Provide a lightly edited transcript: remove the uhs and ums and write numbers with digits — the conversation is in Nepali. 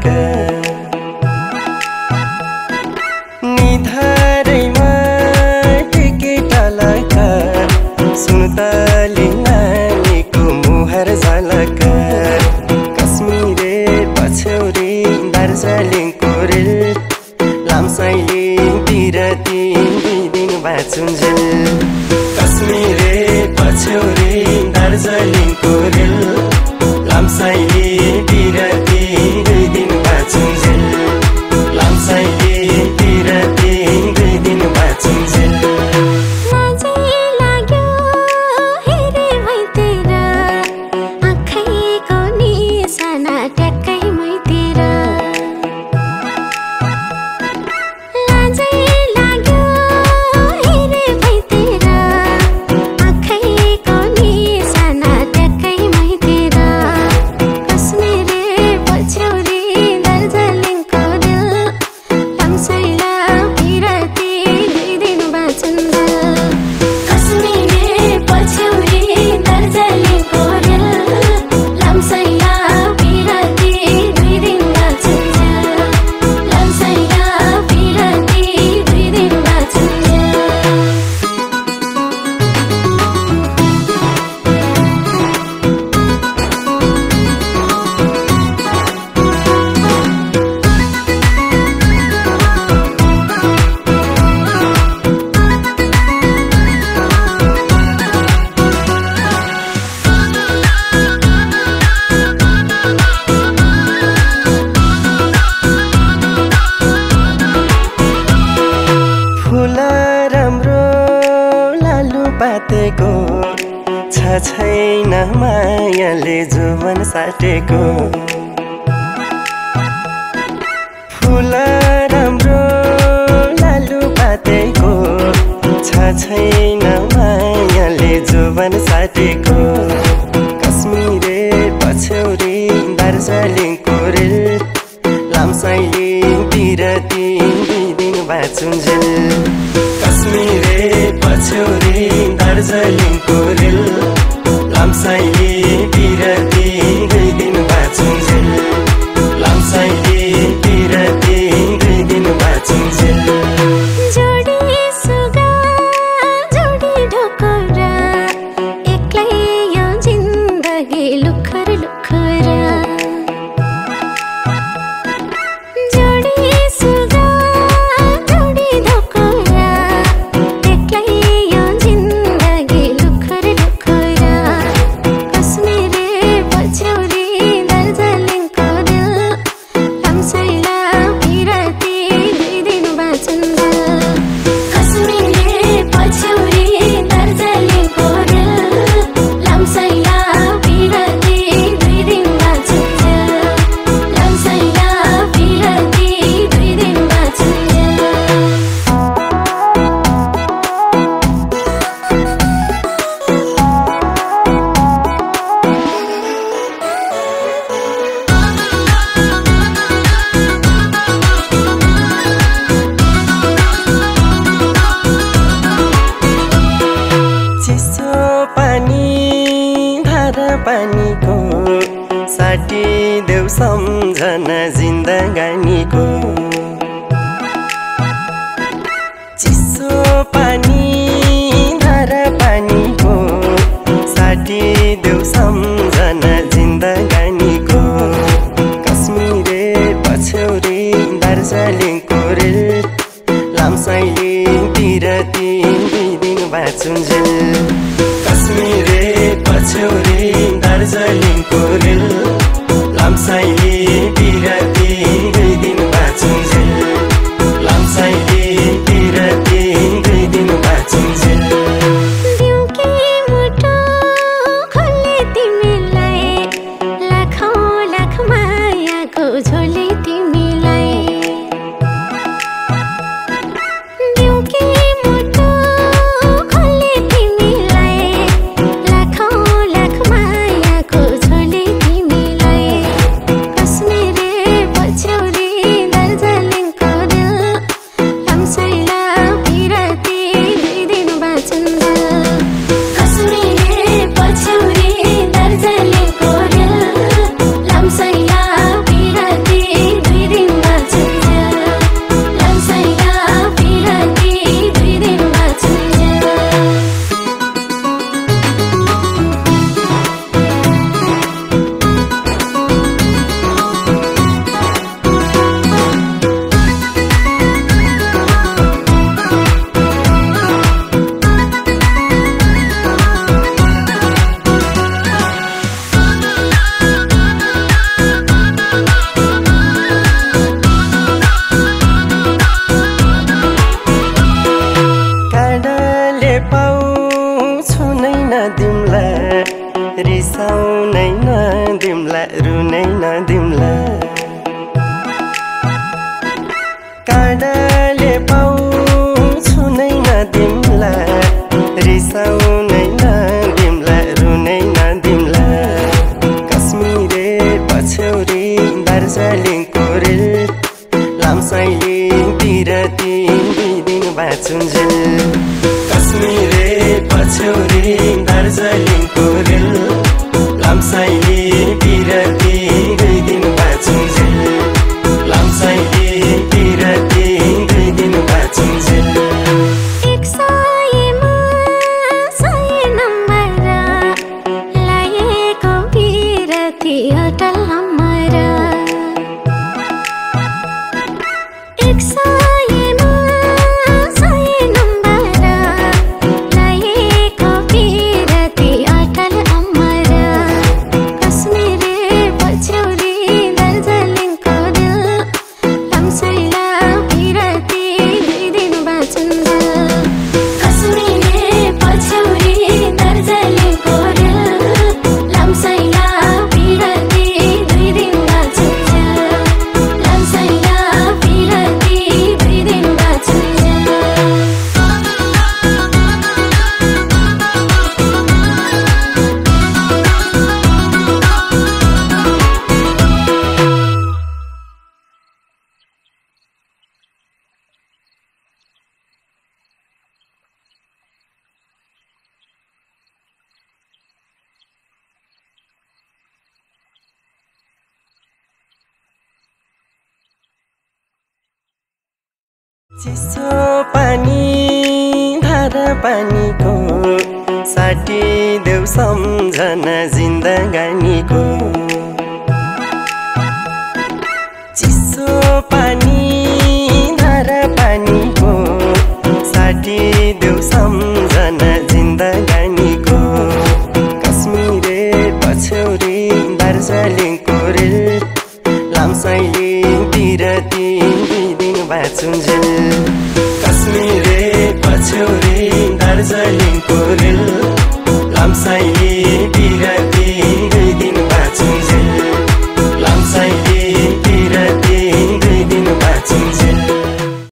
झालका निधारैमा टिकेट लका सुन्तली नानीको मुहार झालका कश्मीरे पछौरी दार्जिलिङको रेल लामसाइलिङतिर दुई दिन बाँचुन्जेल कश्मीरे पछौरी दार्जिलिङको रेल लामसाइलिङतिर दुई दिन बाँचुन्जेल लामसाइलिङतिर दुई दिन बाँचुन्जेल पातेको छ छैन मायाले जुवन साटेको फुल राम्रो लालु पातेको छ छैन मायाले जुवन साटेको कश्मीरे पछौरी दार्जिलिङको रेल लामसाइलिङतिर दुई दिन बाँचुन्जेल कश्मीरे पछौरी दार्जिलिङको रेल लामसाइलिङतिर दुई दिन बाँचुन्जेल लामसाइलिङतिर दुई दिन बाँचुन्जेल जोडी सुगा जोडी ढोकरा एक्लै यो जिन्दगी लुखर लुखर जोडी सुगा जोडी ढोकरा एक्लै यो जिन्दगी लुखर लुखर कश्मीरे पछौरी दार्जिलिङको रेल लामसाइला पिराती दुई दिन बाँचुन्जेल कश्मीरे पछौरी दार्जिलिङको रेल लामसाइला पिराती दुई दिन बाँचुन्जेल लामसाइला पिराती दुई दिन बाँचुन्जेल चिसो पानी धारा पानीको साटिदेऊ सम्झना जिन्दगानीको चिसो पानी धारा पानीको साटिदेऊ सम्झना जिन्दगानीको कश्मीरे पछौरी दार्जिलिङको रेल लामसाइलिङतिर दुई दिन बाँचुन्जेल कश्मीरे पछौरी दार्जिलिङको रेल लामसाइलिङतिर दुई दिन बाँचुन्जेल काँडाले पाउँछु नै नदिमलाई, रिसाउनै नदिमला, रुनै नदिमला। कश्मीरे पछ्यौरी दार्जिलिङको रेल, लामसाइली बिरती दुई दिन बाँचुन्जेल। कश्मीरे पछ्यौरी दार्जिलिङको रेल, लामसाइली बिरती दुई दिन बाँचुन्जेल। लामसाइली बिरती दुई दिन बाँचुन्जेल। एक सयमा 100 नम्बरा, लाएको बिरती अटल हमारा। एक सयमा 100 नम्बरा, लाएको बिरती अटल हमारा। कश्मीरे पछ्यौरी दार्जिलिङको रेल, लामसाइला बिरती दुई दिन बाँचुन्जेल। कश्मीरे पछ्यौरी दार्जिलिङको रेल, लामसाइला बिरती दुई दिन बाँचुन्जेल। लामसाइला बिरती दुई दिन बाँचुन्जेल। चिसो पानी धारा पानीको, साटिदेऊ सम्झना जिन्दगानीको। चिसो पानी धारा पानीको, साटिदेऊ सम्झना जिन्दगानीको। कश्मीरे पछ्यौरी दार्जिलिङको रेल, लामसाइली बिरती दुई दिन बाँचुन्जेल। कश्मीरे पछ्यौरी दार्जिलिङको रेल,